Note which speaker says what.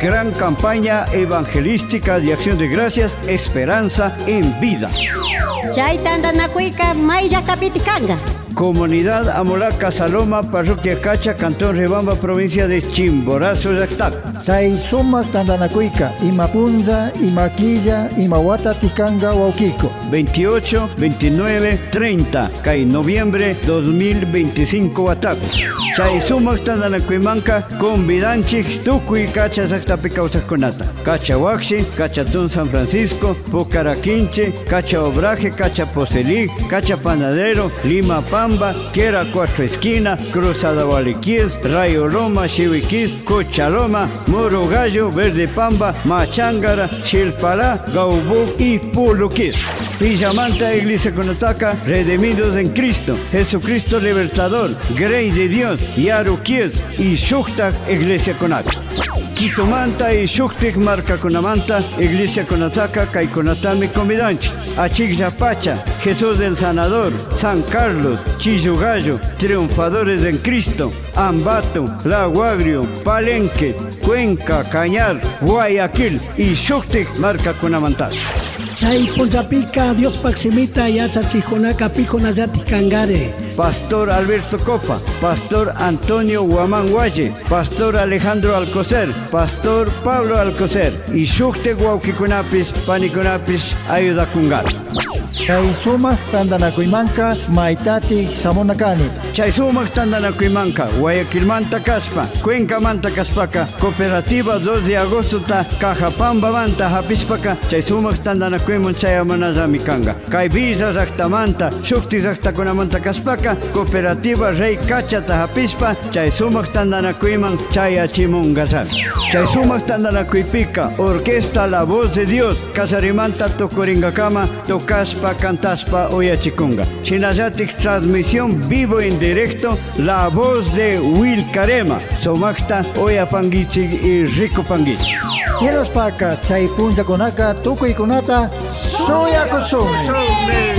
Speaker 1: Gran campaña evangelística de acción de gracias Esperanza en Vida.
Speaker 2: Chay tantanakuika may llaqtapitaq kanqa.
Speaker 1: Comunidad Amolaca Saloma, Parroquia Cacha, Cantón Rebamba, provincia de Chimborazo, llaqtapi.
Speaker 3: Chay sumak tantanakuyka ima punlla, ima quilla, ima watatik kanka wawkiku.
Speaker 1: 28, 29, 30 kay noviembre 2025 watapi. Chay sumak tantanakuymanka convidanchik tukuy Cacha llaqtapi kawsaqkunata. Cacha Huaxi, Cachatún San Francisco, Pukaraquinche, Cacha Obraje, Cacha Poselí, Cacha Panadero, Lima Pamba, Quera Cuatro Esquina, Cruzada Gualiquís, Rayo Roma, Chiviquís, Cochaloma, Muro Gallo, Verde Pamba, Machángara, Chilpalá, Gaubú y Puluquís. Villamanta Iglesia Conataca, Redimidos en Cristo, Jesucristo Libertador, Grey de Dios, Yaruquies y Shuktak Iglesia Conata. Quitomanta y Shuktik Marca Conamanta, Iglesia Conataca, Kaikonatami Comidanchi, Achigllapacha, Jesús el Sanador, San Carlos, Chillugallo, Triunfadores en Cristo, Ambato, La Guagrio, Palenque, Cuenca, Cañar, Guayaquil y Shuktik Marca Conamanta.
Speaker 4: Chay punllapika Diospaj shimita yachachijkunaka pikunallatik kankari.
Speaker 1: Pastor Alberto Copa, Pastor Antonio Guamán Guaye, Pastor Alejandro Alcocer, Pastor Pablo Alcocer y shuktik wawkikunapis, panikunapis ayudakunga.
Speaker 3: Chay sumak tantanakuymanka maytatik shamuna kani.
Speaker 1: Chay sumak tantanakuymanka, Guayaquilmanta kaspa, Cuencamanta kaspaka, Cooperativa 2 de agosto ta Cajapambamanta hapispaka, chay sumak tantanakuyman chayamunallami kanka. Kay Villa llaqtamanta, shukti llaqtakunamanta kaspaka, Cooperativa Rey Cachata hapispa, chay sumak tantanakuyman chayachimunkallami. Chay sumak tantanakuypika, Orquesta La Voz de Dios, kallarimanta tukuringakama, tocaspa, cantaspa, uyachikunga. Shinallatik transmisión vivo en directo, La Voz de Wilcarema, sumakta uyapanguichik y rikupanguichik.
Speaker 3: Shinashpaka chay punllakunaka tukuykunata shuyakushunmi.